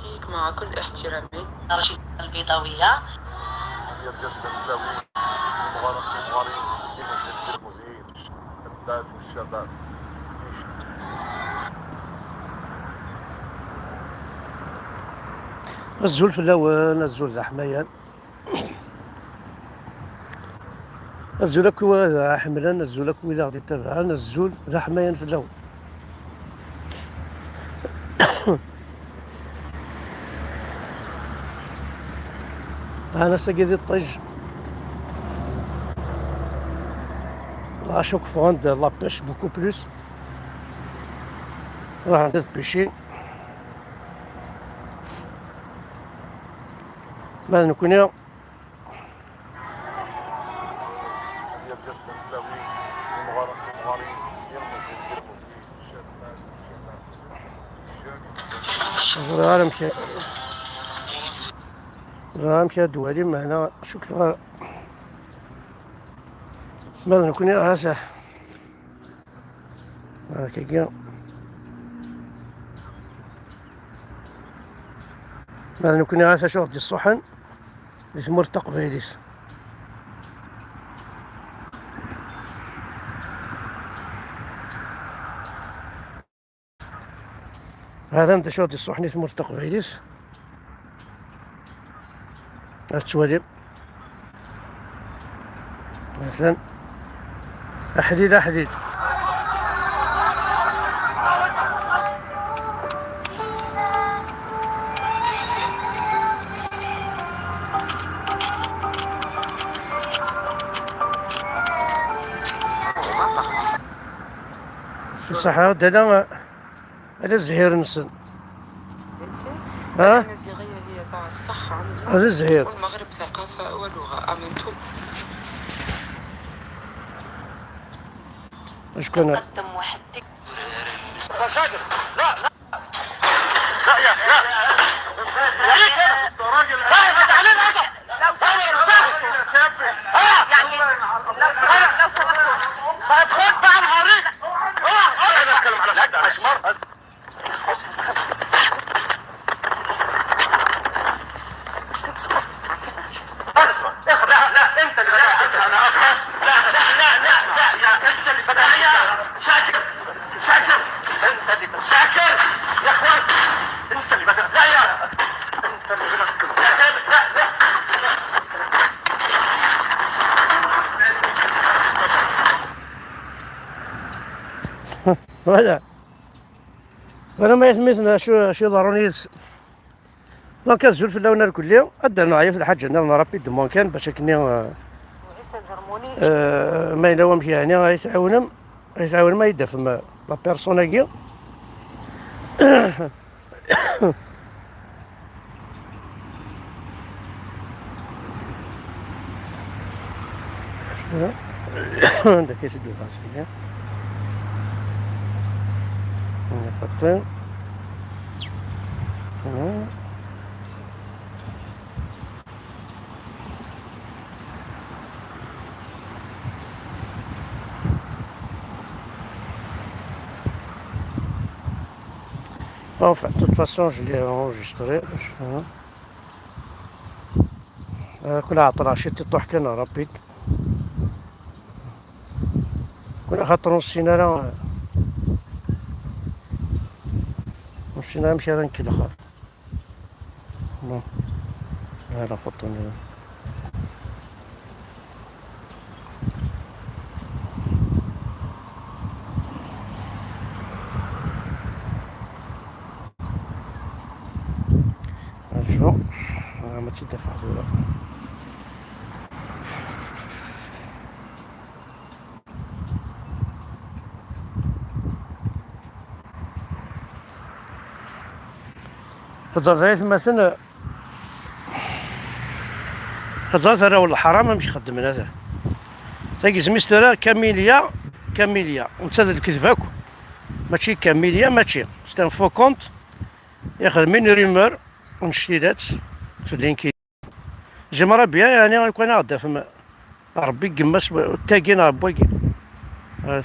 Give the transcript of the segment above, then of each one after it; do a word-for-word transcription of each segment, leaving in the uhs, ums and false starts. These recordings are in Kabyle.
فيك مع كل احترامي. رشيد البيضاوية. Azul fell-awen, azul d aḥmayan. Azul akk wid aɣ-iḥemmlen, azul akk wid aɣ-d-ittabaɛen, azul d aḥmayan fell-awen. Ɛni ass-agi di ṭṭij. Acu ffɣen-d la pêche beaucoup plus. Ruḥen-d ad pêchin. Ma d nekkni, ẓriɣ ara amek, ẓriɣ amek ad d-walim, meɛna cukkeɣ ara. Ma d nekkni, ha-t-a. Hakagi. Ma d nekkni, ha-t acu ɣ-d-iṣuḥen di tmurt taqbaylit. Hatan d acu ɣ-d-iṣuḥen i tmurt taqbaylit. Ad tettwalim. Hatan. Aḥlil, aḥlil. Ṣṣeḥ, dala. Ala zzhir-nsen. Ha? الأمازيغية هي تاع الصح عندنا. هذا الزهير. والمغرب ثقافة ولغة، أمنتم؟ اش كان؟ قدم وحدك. لا، لا. لا، يا، لا. يا ريت أنا. راجل. صاحب، أنت علينا أنت. لو سمحت. أنا. يعني، لو سمحت، لو سمحت. طيب، خد بقى الحريق. اوعى، اوعى. أنا أتكلم على حد، على حمار. بس. بس. لا، لا، أنت اللي بدأت. أنا أخلص. لا، لا، لا، لا، لا، يا أنت اللي بدأت. لا، يا شاكر. شاكر. أنت اللي بدأت. شاكر. يا أخوان. أنت اللي بدأت. لا، يا أنت اللي بدأت. يا سامي، لا، لا. Voilà. Voilà ma yetmiten acu, acu iḍerrun yid-sen. Donc, azul fell-awen irkelli. Ad d-rnuɣ yiwet lḥaǧa nniḍen rapidement kan, bac akken, euh, euh, ma yella wamek yeɛni ay tɛawnem, ay tɛawnem ay d-tafem, euh, la personne-agi. عندك ايش يدور فاسكين؟ هنا خطين. هنا. Enfin, de toute façon, je l'ai enregistré. آه، كل عطرة شتي تروح كان رابيد. كل خاطر نسينا راه، نسينا مشي راه نكي الاخر. بون. هذا خطوني. شو؟ آه، ما تدفع دولار. Teẓẓert ay atmaten, teẓẓert arraw n leḥram amek xeddmen ata. Tagi isem-is tura Kamilya, Kamilya. Netta d lekdeb akk. Mačči Kamilya, mačči. C'est un faux compte. Ixdem une rumeur, une ch'tidat, في LinkedIn. J'aimerais bien, يعني, يكون هذا في ربي يما س-، تاقي نهار بواقي. هذا،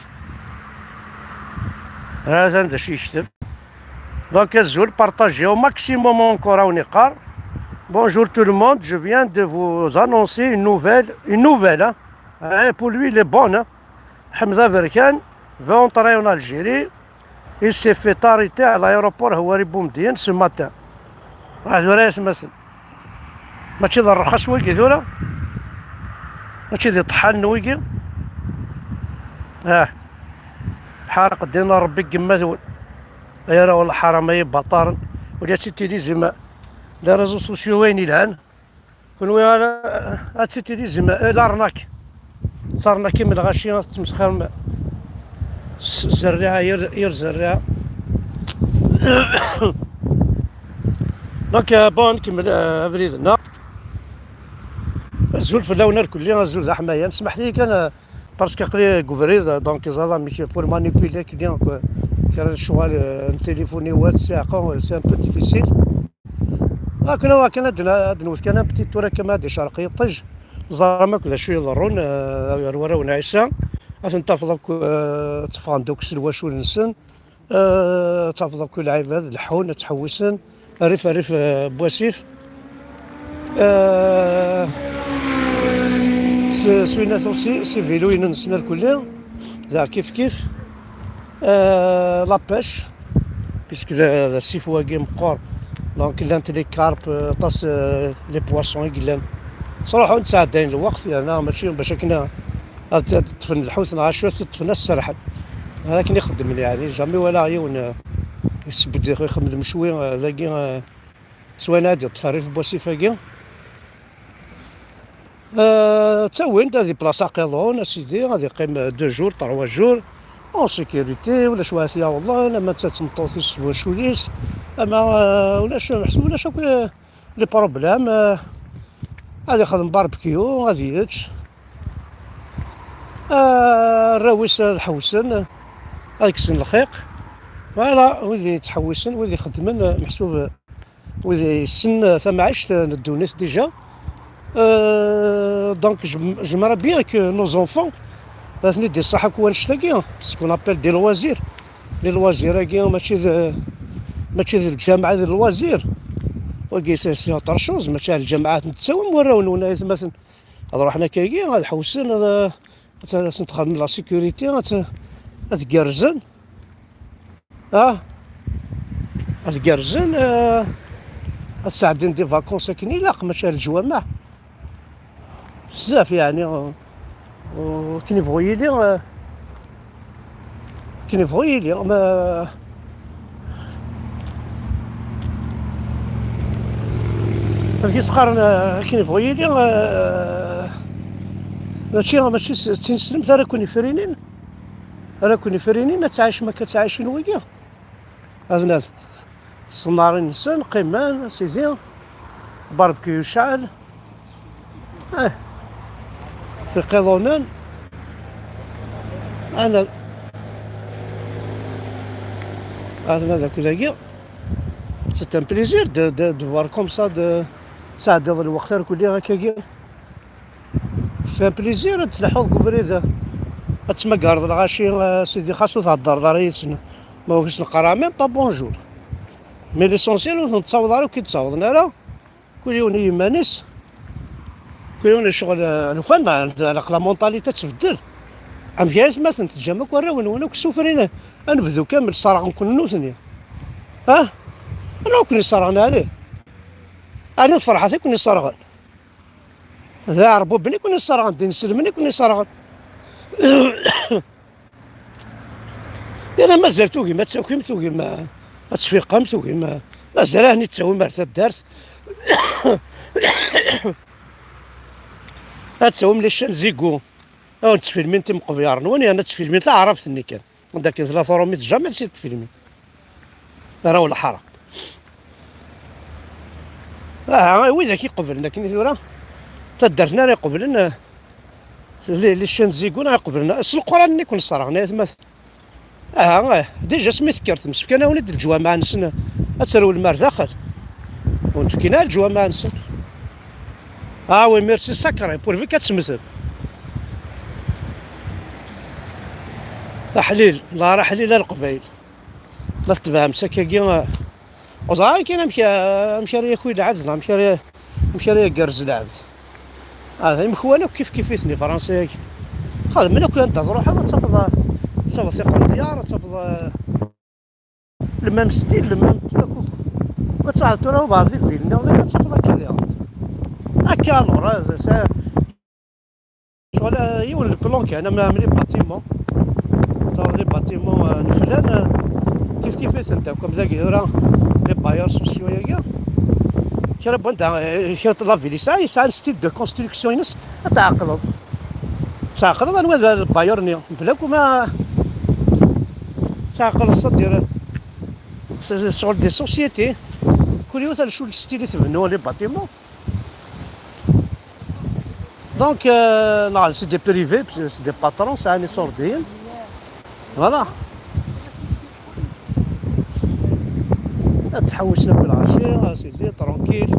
هذا عنده شي يكتب. Donc, azul, partagez au maximum encore, on est. Bonjour tout le monde, je viens de vous annoncer une nouvelle, une nouvelle, hein. Hein, pour lui, il est bon, hein. Hamza Berkan veut entrer en Algérie. Il s'est fait arrêter à l'aéroport Houari Boumediene ce matin. Ah, je reste, mais mačči d rrxas wigi tura. Mačči d iṭḥalen wigi. Ah. Ḥareq ddin n Ṛebbi deg yemma-twen. Ay arraw n lḥaṛam, ay ibaṭaren. Ula d titilism, les réseaux sociaux, wayen ilhan. Kunwi ara ad titilism, eh, l'arnaque. Ttṛnaki m lɣaci, ad tettmesxirem s zerriɛa, yir, yir zerriɛa. Donc, euh, bon, nkemmel, euh, abrid-nneɣ. Azul fell-awen irkelli, azul d aḥmayan. Smeḥt-iyi kan, euh, parce que aql-i deg ubrid, donc ẓriɣ amek pour manipuler akkenni, donc, euh, kra n lecɣal, euh, n téléphone-iw, ad ssiɛqeɣ, euh, c'est un peu difficile. Akken, akken ad n-, ad nwet kan un petit tour akka ma ad icerq yiṭij. Ẓerrem akk d acu iḍerrun, euh, ar warraw n Ɛisa. Ad ten-tafeḍ akk, euh, tteffɣen-d akk s lwacul-nsen. Euh, tafeḍ akk lɛibad leḥḥun, ttḥewwisen, rrif, rrif, euh, n wasif. Euh, s, s winna tusi, s iviluyen-nsen irkelli, da kif kif. Euh, la pêche, puisque d, d asif wagi meqqer, donc llant les carpes, euh, aṭas, euh, les poissons i yellan. Ttruḥun ttɛeddayen lweqt, yerna mačči bac akken ad, ad ṭṭfen lḥut neɣ acu, ad t-ṭṭfen ad serrḥen. Akken i xeddmen, yeɛni, jamais walaɣ yiwen, euh, yessewwed ixemmem lecɣal, euh, dagi, euh, s wayen ad iṭṭef rrif n wasif-agi. Euh, ttawin-d ad iplaṣ aqiḍun, a sidi, ad iqqim deux jours, trois jours, en sécurité, ulac wa t-yawḍen, ama netta d tmeṭṭut-is s wacul-is, ama, euh, ulac, meḥsub ulac akk, euh, les problèmes, euh, ad ixdem barbecue, ad yečč. Ah, arraw-is ad ḥewsen, ad kksen lxiq. Voilà, wid yettḥewwisen, wid ixeddmen, meḥsub wid yessen tamɛict n ddunit déjà. Euh, donc, j'aim-, j'aimerais bien que nos enfants, ad ten-id-iṣaḥ akk wannect-agi, ce qu'on appelle des loisirs. Les loisirs-agi, mačči d, mačči d lǧameɛ, d loisir. Wagi, c'est, c'est autre chose, mačči d lǧameɛ, ad ten-ttawim warraw-nwen, ay atmaten. Ad ruḥen akkagi, ad ḥewsen, ad, ad, ad sen-txedmem la sécurité, ad, ad gerrzen. Ah, ad gerrzen, euh, ad sɛeddin des vacances akken ilaq, mačči ar leǧwameɛ. Bezzaf, yeɛni, euh, euh, akken yebɣu yili, euh, akken yebɣu yili, ma, amek i s-qqaren, euh, akken yebɣu yili, euh, mačči, mačči s, d tineslemt ara ken-ifrinin, ara ken-ifrinin, ad tɛicem akka ttɛicen wigi. Ad nad ṣṣennarin-nsen, qqimen, a sidi, barbecue yecɛel. Eh, tiqiḍunen. Ad nad, ad nad akk dagi. C'est un plaisir de, de, de voir comme ça, de, sɛeddiḍ lweqt arkuli akkagi. C'est un plaisir ad tleḥḥuḍ deg ubrid, ad tmagareḍ lɣaci, a sidi, xas ur theddreḍ ara yid-sen. Ma ur sen-qqareɣ même pas bonjour. Mais l'essentiel ur ten-tettaweḍ ara, ur k-id-ttawḍen ara. Kul yiwen i yiman-is. Kul yiwen icɣel, euh, lukan, ma, la mentalité ad tbeddel. Amek ay atmaten teǧǧam akk arraw-nwen akk ssufrin, ad nebdu kamel sserɣen-ken nutni? Ha? Anwa ken-isserɣen, ɛni? Ɛni d Ferḥat i ken-isserɣen? D iɛerbuben i ken-isserɣen, d inselmen i ken-isserɣen. Yerna mazal tugim ad takim, tugim, eh, ad tfiqem, tugim, eh, mazal ahen i tettawim ar taddart. Ad tawim les chaînes Zigo. Ad ttfilmin timeqbyaṛ-nwen, yerna ad ttfilmin taɛrabt-nni kan. Anda akken tella turumit, jamais ad tt-id-tfilmin. Ara wala ḥaṛa. Aha, widak iqeblen akken i tura. Taddart-nni ara iqeblen, eh, les, les chaînes Zigo ara iqeblen. S Leqran-nni i ken-sserɣen, ay atmaten. Aha, eh, déjà asmi tekker tmes, fkan-awen-id leǧwameɛ-nsen, ad trewlem ar daxel. Ur n-tefkin ara leǧwameɛ-nsen. Ah oui, merci sacré, pourvu ad temmtem. Aḥlil, la ara aḥlil a Leqbayel. Ma tetbeɛem s akkagi, eh, Ur ẓriɣ ara kan amek, amek ara yaki lɛebd, neɣ amek ara, amek ara igerrez lɛebd. Ah, imekwan akk kif kif-iten Ifransa-agi. Xedmen akk, anda truḥeḍ ad tafeḍ, ad tafeḍ tiqendyar, ad tafeḍ, eh, le même style, le même truc. Ma tṛuḥeḍ tura ubeɛd di ville nniḍen, ad tafeḍ akka diɣen. Akka alors, eh, ça, Voilà, yiwen le plan kan, am, am les bâtiments. Ẓer les bâtiments, euh, n flan, euh, kif kif-iten akk, am dagi tura, les bailleurs sociaux-agi. Kra n wanda, euh, kra n la ville yesɛa, yesɛa un style de construction-ines, ad tɛeqleḍ. Tɛeqleḍ anwa d le bailleur-nni, bla akk ma tɛeqleḍ, c'est-à-dire, c'est, c'est sur des sociétés. Kul yiwet ad acu le style i tbennu les bâtiments. Donc, euh, non, c'est des privés, c'est des patrons, c'est un essor. Voilà. Ad tḥewwes akk lɛecir, c'est tranquille.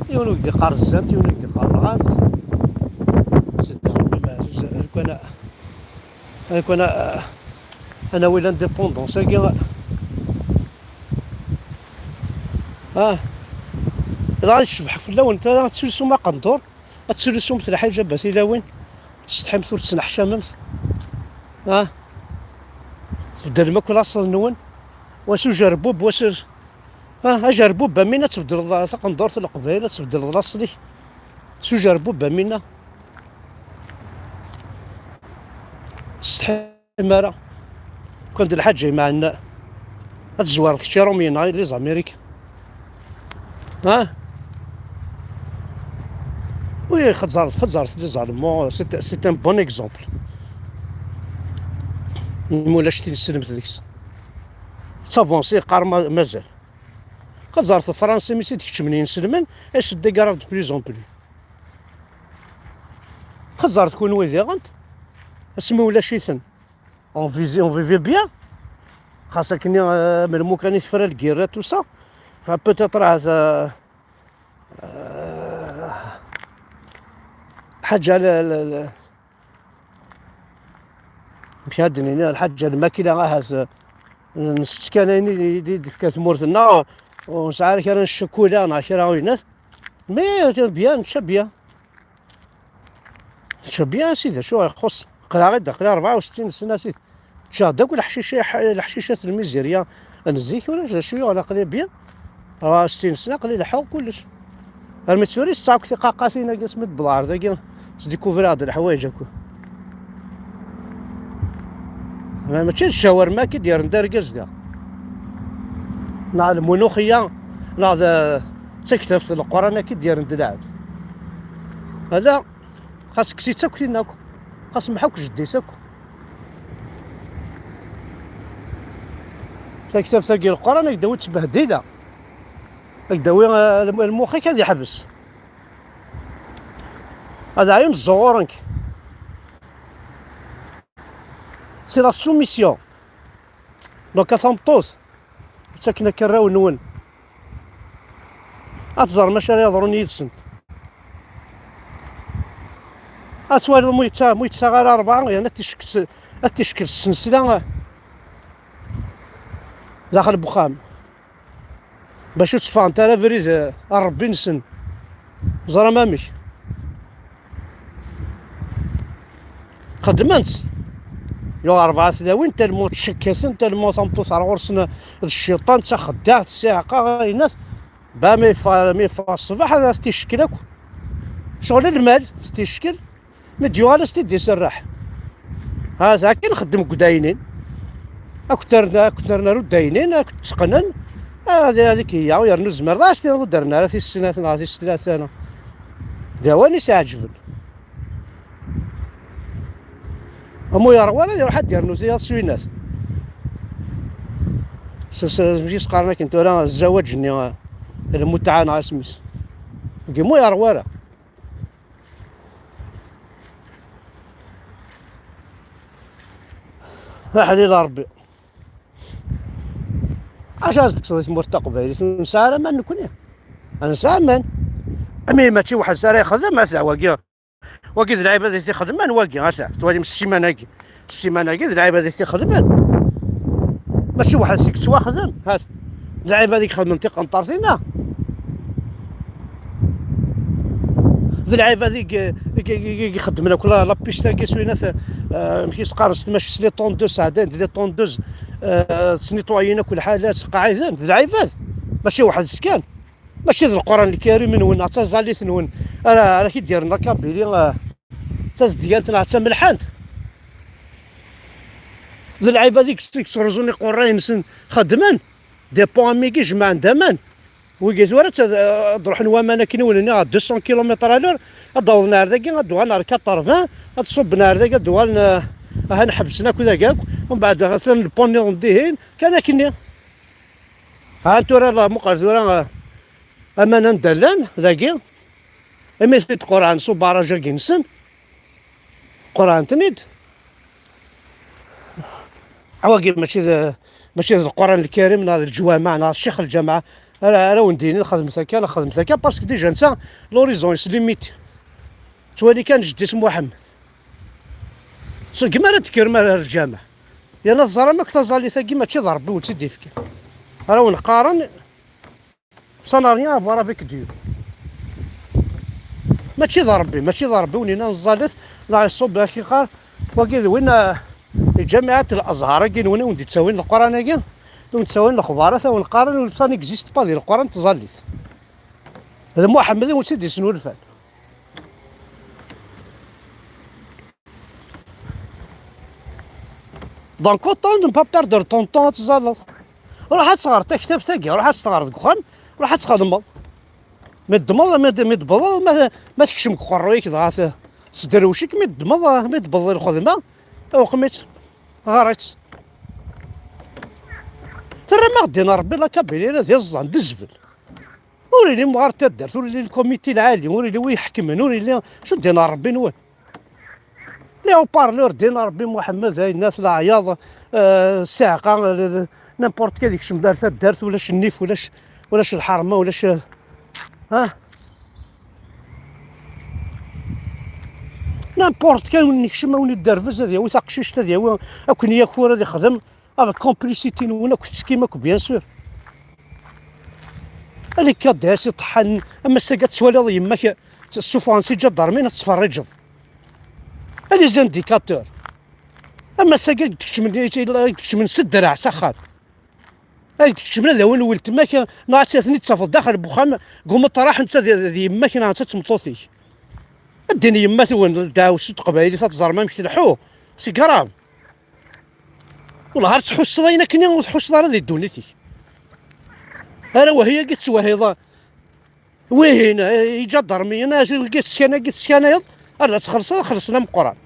Yiwen ur k-d-iqqar zzant, yiwen ur k-d-iqqar lɣant. C'est des gens, euh, euh, ad nawi l'indépendance-agi. Ah. Dɣa ad yecbeḥ fell-awen, ad tettlusum aqendur, ad tettlusumt lḥiǧab a tilawin, tsetḥimt ur tettneḥcamemt. Ah. Tbeddlem akk laṣel-nwen. Wa s ujerbub, wa s, ah, ajerbub am win ad tbeddleḍ taqendurt n Leqbayel, ad tbeddleḍ laṣel-ik. S ujerbub am winna. Tsetḥim ara. Kan d lḥaǧa imeɛna. Ad tezwareḍ kečč i Rumyen, neɣ les Américains. Ha? Oui, xezzret, xezzret les Allemands, c'est, c'est un bon exemple. Imi ulac tin tselmet deg-s. Ttavansi yeqqar ma-, mazal. Xezzret Fransa, mi tt-id-keččmen yinselmen, elle se dégrade de plus en plus. Xezzret kunwi diɣen, asmi ulac-iten. On vivait, on vivait bien. Xas akken, euh, melmi kan i tefra lgirra, tout ça. Enfin, peut-être, euh, euh, ḥaǧa la, la, la, amek ad d-nini, lḥaǧa lmakila, ahat, euh, nsett kan ayen i, i d-tefka tmurt-nneɣ, ur nesɛi ara kra n ccakula neɣ kra n winat. Mais, euh, bien, nečča bien. Nečča bien, a sidi, acu ixuṣ? Aql-aɣ-id, aql-i rebɛa u settin sna, a sidi. Ččiɣ-d akk leḥcic, leḥcicat n lmizirya n zik, ulac d acu yuɣen, aql-i bien. Rebɛa u settin sna, aql-i leḥḥuɣ kullec. Armi d tura i setteɣ akk tiqaqqatin-agi, asmi d-wwḍeɣ ar dagi, sdikuvriɣ-d leḥwayeǧ akk. Ma mačči d ccawarma akka i d-yerren d argaz da. Neɣ lmunuxiya, neɣ d, d taktabt n Leqran akka i d-yerren d lɛebd. Ala, xas kkes-itt akk tin akk. Xas mḥu akk jeddi-s akk. Taktabt-agi n Leqran, ad k-d-tawi ttbehdila. Ad k-d-tawi, eh, lm-, lmux-ik ad yeḥbes. Ad ɛyun ẓẓuɣuren-k. C'est la soumission. Donc, a tameṭṭut, ttaken akka arraw-nwen. Ad teẓrem acu ara yeḍrun yid-sen. Ad twaliḍ mu yettaɣ, mu yettaɣ ara rebɛa, yerna ad t-icekkel s, ad t-icekkel s ssensla daxel n wexxam. Bac ur tteffɣent ara abrid, eh, a Ṛebbi-nsen. Ẓram amek. Xedmen-tt. Yuɣ rebɛa tlawin, talmu tcekkaten, talmu tameṭṭut ar ɣur-sen d cciṭan, d taxeddaɛt, ssiɛqa, ayennat. Ba, mi yeffeɣ, mi yeffeɣ ṣṣbeḥ, ad t-icekkel akk. Ccɣel lmal, ad t-icekkel. Mi d-yuɣal, ad s-t-id-iserreḥ. Ha, d akken nxeddem deg udaynin. Akk terna, akk terna ur daynin, akk tteqqnen. Ad, ad ik-, ya, yernu zmer, d as-tiniḍ ur d-rren ara tis snat neɣ tis tlata, neɣ d awan i s-iɛeǧben. Amu yerɣu ara, iruḥ ad d-yernu tiyaḍ s winat. S, s, s, s, s, qqaren akken tura, zzawaǧ-nni, lmutɛa neɣ isem-is. Deg mu yerɣu ara. Aḥlil a Ṛebbi. Acu ara s-d-tekkseḍ i tmurt taqbaylit? Ur nesɛi ara aman nekkni. Ur nesɛi aman. Ami mačči weḥd-s ara yexdem, ata wagi. Wagi d lɛibad i t-ixedmen, wagi, ata. Twalim ssiman-agi. Ssiman-agi d lɛibad i t-ixedmen. Mačči weḥd-s i yettwaxdem, hat. D lɛibad i ixedmen tiqenṭartin-a. D lɛibad i i- i- i- i ixeddmen akk la la piste-agi s winat, eh, amek i s-qqaren s tmacint, les tondeuses, sɛeddan-d les tondeuses, eh, ttnitwayin akk lḥalat, qɛiden, d lɛibad. Mačči weḥd-s kan. Mačči d Lquran Lkarim-nwen neɣ d taẓallit-nwen ara ara k-id-yerren la Kabylie, eh, d tazeddgant neɣ d tamelḥant. D lɛibad i yettruẓun iqerray-nsen xeddmen, des ponts amigi jemɛen-d aman. Wigi tura ad, ad ruḥen waman akken i wen-nniɣ à deux cents kilomètres à l'heure, ad d-awḍen ar dagi, ad d-uɣalen ar quatre-vingts, ad d-ṣubben ar dagi, ad d-uɣalen, eh, ahan ḥebsen akk dagi akk, umbeɛd atan le pont-nniḍen dihin, kan akkenni. Ha tura la muqel tura, eh, aman anda llan dagi, imi t-id-qurɛen s ubaraj-agi-nsen, qurɛen-ten-id. Awagi mačči d, mačči d Lquran Lkarim neɣ d leǧwameɛ neɣ d ccix lǧameɛ ara, ara wen-d-yinin xedmet akka neɣ xedmet akka, parce que déjà netta l'horizon-is limité. Ttwali kan jeddi-s Muḥemmed. Segmi ara d-tekkrem ar, ar lǧameɛ. Yerna teẓram akk taẓallit-agi mačči d Ṛebbi wen-tt-id-ifkan. Ara wen-qqaren, ça n'a rien à voir avec Dieu. Mačči d Ṛebbi, mačči d Ṛebbi wen-yennan ẓẓalet, neɣ iṣubb ak iqqar, wagi d win, eh, i ǧamiɛat Al-Azhar-agi nwen i wen-d-ittawin Leqran-agi, i wen-d-ttawin lexbarat, a wen-qqaren ça n'existe pas di Leqran tẓallit. D Muḥemmed i wen-tt-id-isnulfan. Donc autant de ne pas perdre ton temps ad teẓẓaleḍ. Ruḥ ad tɣer taktabt-agi, ruḥ ad tɣer deg uxxam, ruḥ ad txedmeḍ. Mi d-tmeḍ, mi d-, mi d-tewwḍeḍ, ma, ma tekcem deg uqerruy-ik dɣa t-, tesderwec-ik, mi d-tmeḍ, mi d-tewwḍeḍ i lxedma, awqem-itt, ɣer-itt. Terram-aɣ ddin n Ṛebbi, la Kabylie d iẓẓan, d zbel. Ur yelli mɣar taddart, ur yelli lkumiti lɛali, ur yelli wi iḥekmen, ur yelli acu ddin n Ṛebbi-nwen. Les haut-parleurs ddin n Ṛebbi, Muḥemmed, ayennat, leɛyaḍ, eh, ssiɛqa, eh, n'importe quel yekcem-d ar taddart, ulac nnif, ulac, ulac lḥerma, ulac, eh, ah. N'importe quel win yekcem, a wen-idderbez, ad yawi taqcict, ad yawi akken yakur, ad ixdem. Avec complicité-nwen akk, tettekkim akk, bien sûr. Alikka d-as iṭeḥḥan, am ass-agi ad twaliḍ yemma-k tt-, ssufɣen si ǧadarmin ad tettferriǧeḍ. A les indicateurs. Am ass-agi ad d-kecmen, ad d-kecmen s ddreɛ s axxam. Ad d-kecmen ad awin weltma-k, neɣ ad ten-id-tafeḍ daxel n wexxam, deg umeṭraḥ, netta d, d yemma-k neɣ netta d tmeṭṭut-ik. Ad d-tini yemma-twen, d ddeɛwessu n teqbaylit, ad teẓrem amek tleḥḥu. C'est grave. Wellah ar tḥusseḍ ayen akken ur tḥusseḍ ara di ddunit-ik. Ara wahiyagi tettwahiḍ, wihin, eh, iǧadarmiyen, eh, agi teskan, agi teskanayeḍ, ar d ad txellṣeḍ, xellṣen ameqqran.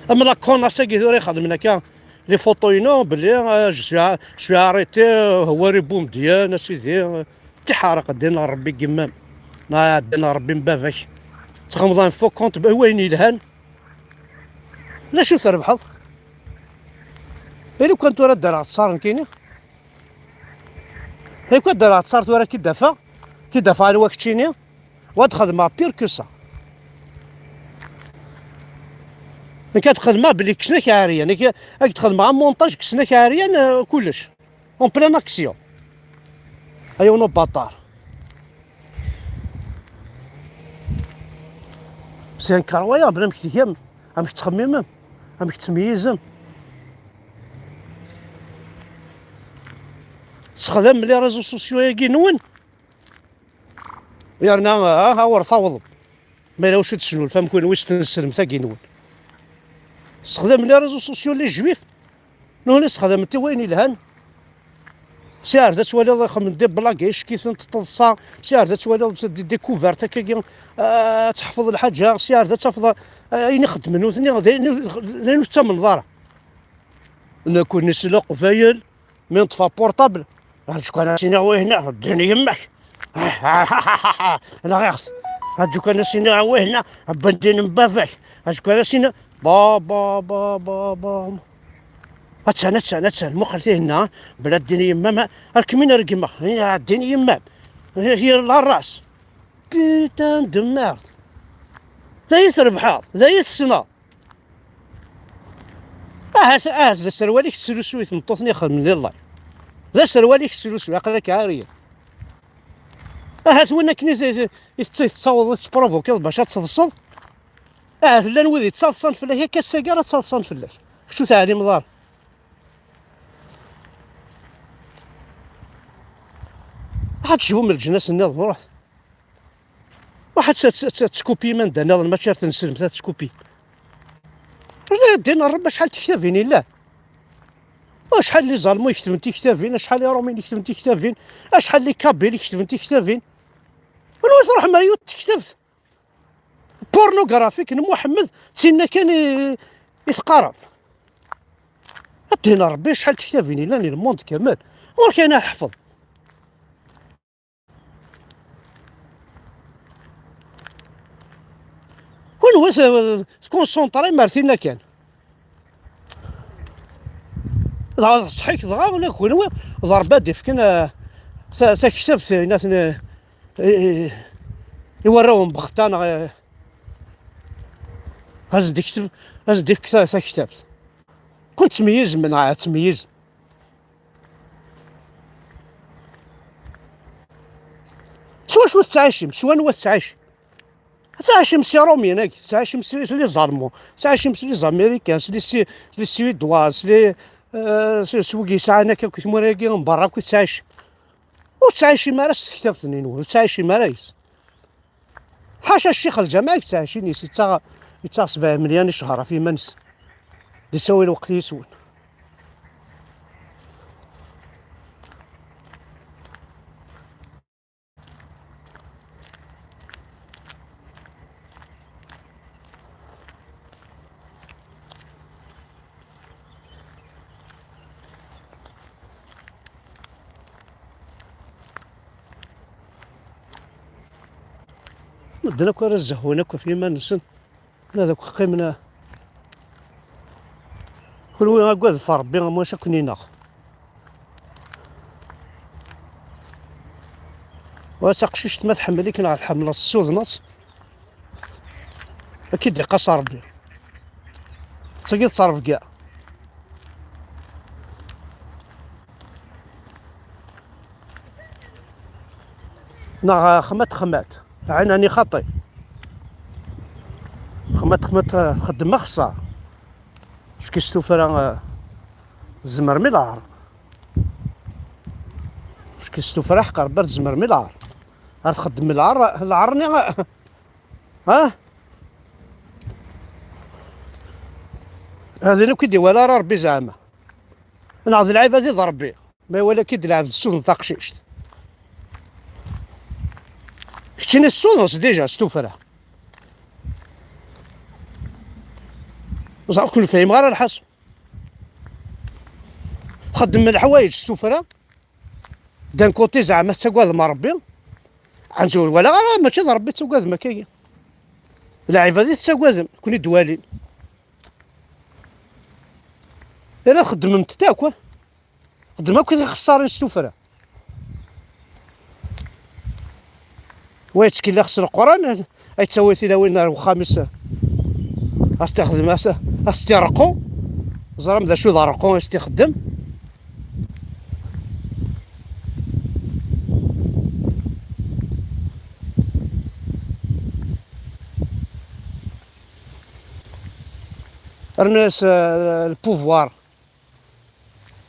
Am la connasse-agi tura ixedmen akka, les photos-inu, belli, eh, je suis a-, je suis arrêté, eh, hwari bumedyan, a sidi, eh. Tiḥerq ddin n Ṛebbi n yemma-m, neɣ ddin n Ṛebbi n baba-k. Txedmeḍ un faux compte, b-, wayen yelhan. D acu trebḥeḍ? I lukan tura ddreɣ ttṣar nekkini? I lukan ddreɣ ttṣar tura ki d-afeɣ, ki d-afeɣ anwa keččini? Wa d-xedmeɣ pire que ça. Nekk ad xedmeɣ belli kksen-ak ɛeryan, nekk ad xedmeɣ amontaj kksen-ak ɛeryan, eh, kullec. En pleine action. Ay yiwen ubaṭar. C'est incroyable amek tgam, amek tettxemmimem, amek tettmeyyizem. Sexdam les réseaux sociaux-agi-nwen. Yerna, ah, awer tawḍem. Ma yella wacu tesnulfam kunwi s tneslemt-agi-nwen. Sexdam les réseaux sociaux les juifs. Nuni sexdamen-t i wayen yelhan. Si ar da twaliḍ ixemmen des blagues, icekk-iten teṭṭeḍsa. Si ar da twaliḍ des, des découvertes akkagi, ah, ad teḥfeḍ lḥaǧa. Si ar da tafeḍ, ah, ayen ixeddmen nutni, d ayen, d ayen ur tettamneḍ ara. Nekkni s Leqbayel, mi neṭṭef aportabl, aǧu kan ad s-iniɣ wihna, ddin yemma-k. Neɣ iɣt, aǧu kan ad s-iniɣ wihna, abban ddin n baba-k. Aǧu kan ad s-iniɣ, ba, ba, ba, ba, ba. Attan, attan, attan, muqel tihinna, bla ddin yemma-m, ar kem-in regmeɣ, ya, ddin yemma-m. Yir la race. Putain de merde. D ayi trebḥeḍ, d ayi tessneḍ. Ahat, ahat d aserwal-ik tesrusuy tmeṭṭut-nni ixedmen di llay. D aserwal-ik tesrusuy, aql-ak ɛariya. Ahat win akken i t-, i t-, i tettaweḍ ad tettprovokiḍ bac ad teḍseḍ. Ahat llan wid yettaḍsan fell-ak, akka ass-agi ara ttaḍsan fell-ak. Kečč ur teɛlimeḍ ara. Ad tecbum leǧnas-nniḍen, ruḥet. Ruḥ ad tt-, tt-, tt-, tkupi iman-nniḍen, mačči ar tneslemt ad tkupi. Ula ddin n Ṛebbi acḥal n tektabin yellan. Acḥal n Iẓalmu i ketben tiktabin, acḥal n Iṛumiyen i ketben tiktabin, acḥal n Ikabbil i ketben tiktabin. Anwa i tṛuḥem ar yiwet tektabt pornographique n Muḥemmed, d tinna kan i, i teqqarem. Ad d-tini Ṛebbi acḥal n tektabin yellan di lmund kamel. Ɣur-k ayen ad ḥefḍ. Kunwi s-, tkunsunṭrim ar tinna kan. Dɣa d ṣṣeḥ-ik dɣa, ula d kunwi d Ṛebbi ad d-ifken, eh, ta-, taktabt, eh, i, i, i warraw n Bexta neɣ, eh, ad s-d-ikteb, ad s-d-ifk ta-, taktabt. Kun ttmeyyizem neɣ ad tmeyyizem. S wacu tettɛicim? S wanwa tettɛicim? Tettɛicim s Iṛumyen-agi, tettɛicim s, s les Allemands, tettɛicim s les Américains, s les, s les Suédois, s les, euh, s, s wigi yesɛan akka akk tmura-agi n berra akk i tettɛicim. Ur tettɛicim ara s tektabt-nni-nwen, ur tettɛicim ara yes. Ḥaca ccix lǧameɛ i yettɛicin yes, yettaɣ, yettaɣ sebɛa melyun i ccher ɣef yiman-is. D yettawi lweqt yes-wen. Medden akk ara zehwen akk ɣef yiman-nsen. Ma d akk qqimen, a-, kunwi agadet Ṛebbi, am wacu ad ken-ineɣ. Wa taqcict ma tḥemmel-ik neɣ tḥemmleḍ tessudneḍ-tt, ad k-id-iqqas Ṛebbi. D tagi d ttrebga. Neɣ xmat xmat, ɛinani xaṭi. Xmat xmat, eh, txeddem axeṣṣar. Efk-as tuffra, eh, tzemrem i lɛar. Efk-as tuffra ḥeqq Rebbi ar tzemrem i lɛar. Ar txeddem lɛar, lɛar-nni, eh, ha? Hadin ur k-id-iwala ara Rebbi zeɛma. Neɣ d lɛibad i d Rebbi. Ma iwala-k-id lɛebd tessuden taqcict. Keččini tessudneḍ-tt dija s tuffra. Ẓer, ur ken-fhimeɣ ara lḥaṣu. Txeddem leḥwayeǧ s tuffra. D'un côté zeɛma tettagadem Rebbi. Ɛanzi ur walaɣ ara, mačči d Rebbi tettagadem akkagi. D lɛibad i tettagadem, ken-id-walin. Ira txeddmem-tent akk. Xeddem akk tixeṣṣarin s tuffra. Wa yettkellix s Leqran, ay yettawi tilawin ar wexxam-is, as-t-ixdem, as-, as-t-ireqqu. Ẓram d acu d areqqu i s-t-ixeddem. Rnu-as, euh, le pouvoir.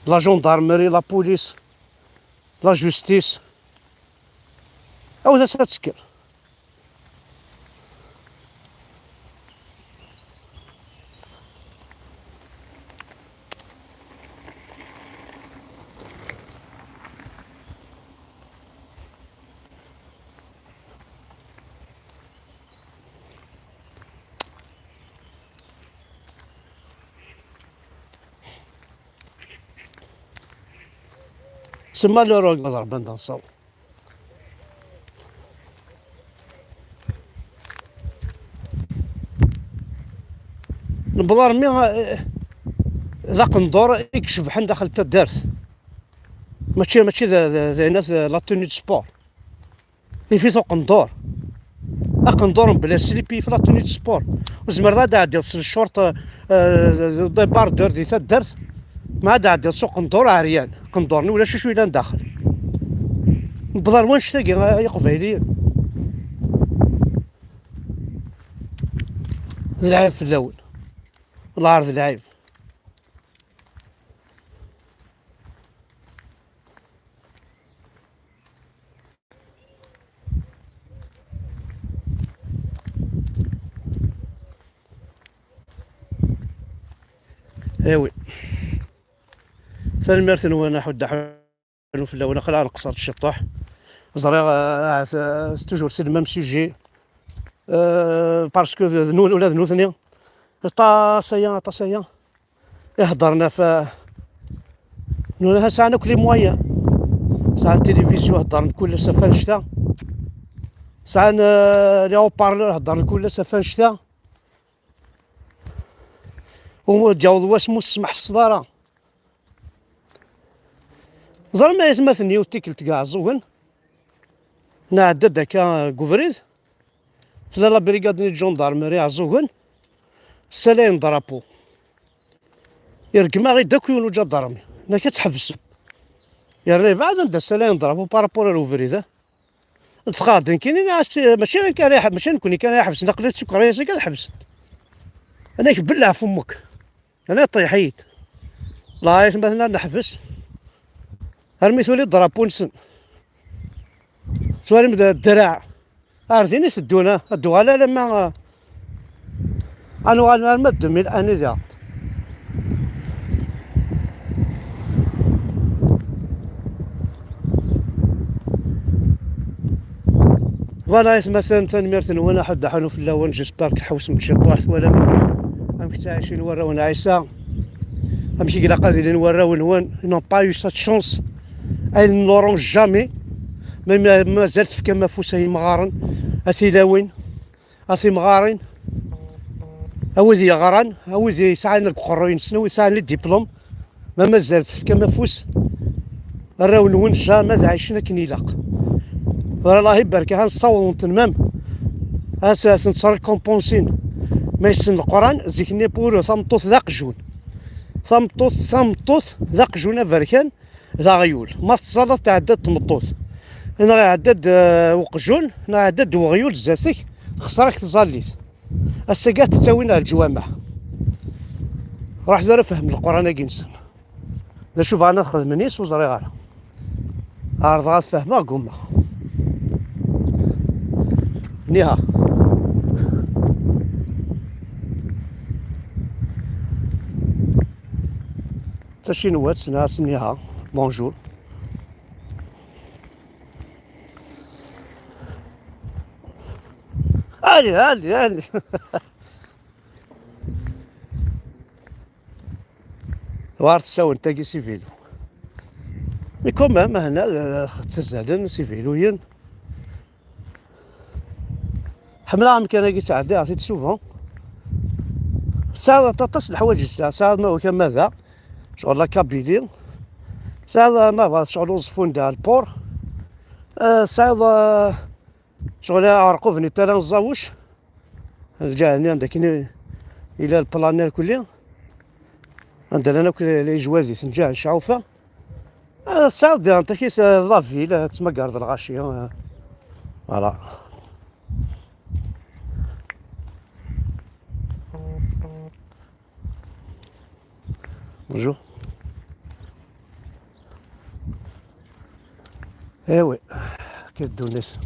La gendarmerie, la police, la justice. Awd-as ad tekker. C'est malheureux, Madame Bendanson. Newweḍ armi, eh, d aqendur i icebḥen daxel n taddart. Mačči, mačči d, d, d, d, d la tenue de sport. Yif-it uqendur. Aqendur mebla slip yif la tenue de sport. Ur tezmireḍ ad d-tɛeddiḍ s lcort, eh, débardeur di taddart, ma ad d-tɛeddiḍ s uqendur ɛeryan. Aqendur-nni ulac acu yellan daxel. Newweḍ ar wanect-agi, ay Iqbayliyen. D lɛib fell-awen. Lɛar d lɛib. Awi. Tanemmirt-nwen a Ḥudda Ḥunu fell-awen, aql-aɣ nqeṣṣer ciṭuḥ. Ẓriɣ, euh, ahat, euh, toujours c'est le même sujet. Euh, parce que d, d, ula d nutni. Aṭas aya, aṭas aya. Iheddren ɣef, nuna sɛan akk les moyens. Sɛan tilivizyu, heddren kul ass ɣef annect-a. Sɛan, euh, les haut-parleurs, heddren kul ass ɣef annect-a. Ur d-yaweḍ wass ma ur tesmeḥseḍ ara. Ẓrem aytmaten yiwet tikkelt deg Iɛeẓẓugen. Nɛedda-d akka deg ubrid. Tella la brigade n gendarmerie Iɛeẓẓugen. Ssalayen drapeau. Ireggem-aɣ-id akk yiwen uǧadarmi. Nak ad tḥebsem. Yerna yebɛed anda ssalayen drapeau par rapport ar ubrid, eh? Dɣa d nekkini, mačči nekk ara iḥeb-, mačči nekkni kan ara iḥebsen, aql-i d tukerra-yas akka ad ḥebsen. Anak belleɛ ɣef ummek. Anak ṭṭiḥ-iyi-d. Lɣayet ma tella neḥbes. Armi tuli drapeau-nsen. Twalim d ddreɛ. Ar din i teddun, ad d-uɣal alamma, ah, ad nuɣal arma d deux mille un i diɣ. Voilà, aytmaten, tanemmirt-nwen, aḥuddu aḥunu fell-awen, j'espère que tḥewsem-d ciṭuḥ, twalam amek ttɛicin warraw n Ɛisa, amek i ilaq ad ilin warraw-nwen, ils n'ont pas eu cette chance, ils ne l'auront jamais, ma, ma, mazal tefkam afus a yimɣaren, a tilawin, a timɣarin, a wid yeɣran, a wid yesɛan deg uqerruy-nsen, a wid yesɛan les diplômes, ma mazal tefkam afus, arraw-nwen jamais ad ɛicen akken ilaq. Walahi barka, ha nessawḍen-ten même ad s-, ad ten-ttrekompunsin. Ma yessen Leqran, zik-nni pour tameṭṭut d aqjun. Tameṭṭut, tameṭṭut d aqjun aberkan, d aɣyul. Ma tettẓallaḍ, tɛedda-d tmeṭṭut, neɣ iɛedda-d, eh, uqjun, neɣ iɛedda-d weɣyul zdat-k, texṣer-ak tẓallit. Ass-agi ad t-ttawin ar leǧwameɛ. Ruḥ tura fhem Leqran-agi-nsen. D acu bɣan ad xedmen yes, ur ẓriɣ ara. Ɛerḍeɣ ad fehmeɣ, gummaɣ. Niha. D tacinwat, nniɣ-as niha. Bonjour. Allez, allez, allez. War tsawent tagi si vélo. Mais quand même, hna, euh, ttazzalen si véloyen. Ḥemmleɣ amkan-agi, ttɛeddiɣ-t-id souvent. Tesɛiḍ aṭas n leḥwayeǧ, tesɛiḍ, tesɛiḍ ma ur kama da, ccɣel la Kabylie. Tesɛiḍ ma bɣiḍ ccɣel uẓeffun da lpur. Euh, tesɛiḍ, euh, ccɣel aɛerqub n Itala n Ẓẓawec. Lǧiha-nni anda akken i-, yella lplan irkelli. Anda llan akk les, les joueurs di tenǧiɛ n Cɛufa. Ah, tesɛiḍ diɣen takit, eh, d la ville, eh, tettmagareḍ lɣaci, eh, voilà. Bonjour. Eh oui, quelle ddunit.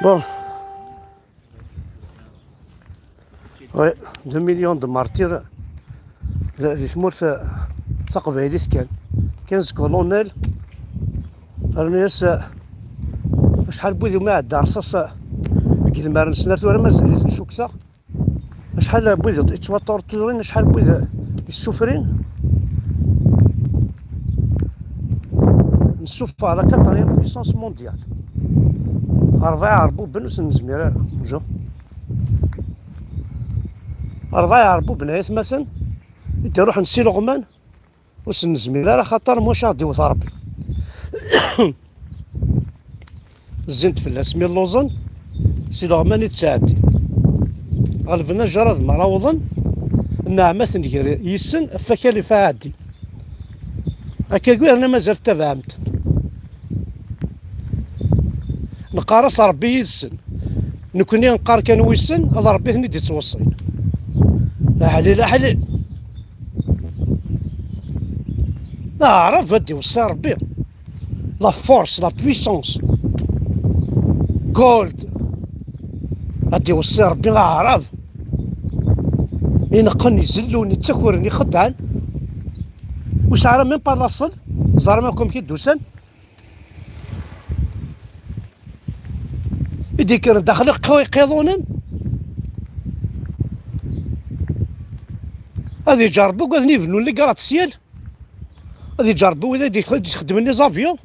Bon. Oui, deux millions de martyrs d-, di tmurt, eh, taqbaylit kan. Quinze colonels, rnu-yas, eh, acḥal n wid umi iɛedda rrṣaṣ, eh, deg idmaren-nsen ar tura mazal-iten cukkteɣ. Acḥal n wid yettwaṭurṭurin, acḥal n wid yessufrin. Nessufeɣ la quatrième puissance mondiale. Rebɛa iɛerbuben ur sen-nezmir ara. Rebɛa iɛerbuben ay atmaten i d-iruḥen si Leɣman. Ur sen-nezmir ara, xaṭer maca aɣ-d-iwet Ṛebbi. Zzint fell-as mi lluẓen, si leɣman i ttɛeddin. Ɣelben ajerred mi ara awḍen, nneɛma tenger yis-sen, ɣef wakal ifa ɛeddi. Akka yerna mazal ttabaɛem-ten. Neqqar-as Ṛebbi yid-sen. Nekkni neqqar kan wissen, ad Ṛebbi ten-id-ittweṣṣin. Aḥlil, aḥlil. D aɛrab ad d-iweṣṣi Ṛebbi. La force, la puissance. Gold. Ad d-iweṣṣi Ṛebbi aɛrab. Ineqqen, izellun, ittakren, ixeddɛen. Ur sɛi ara même pas laṣel. Ẓerm akk amek i d-usan. I d-ikkren daxel iqi-, iqiḍunen. Ad iǧerreb akk ad n-ibnun les gratte-ciel. Ad iǧerreb wid i d-ixeddmen les avions.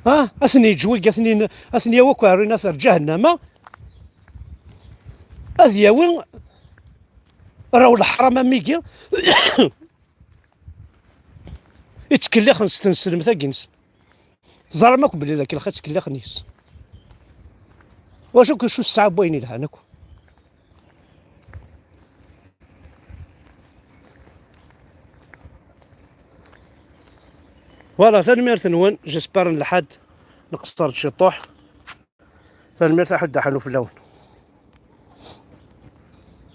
Ha? Ad ten-yeǧwig, ad ten-, ad ten-yawi akk ar ɣer ǧahennama. Ad yawi raw leḥram am wigi. Ittkellixen s tenselmet-agi-nsen. Ẓran akk belli d akellex ittkellixen yes. Wacu k-, acu tesɛa n wayen ilhan akk? Voilà, tanemmirt-nwen. J'espère n lḥad nqeṣṣer-d ciṭuḥ. Tanemmirt, aḥuddu aḥannu fell-awen.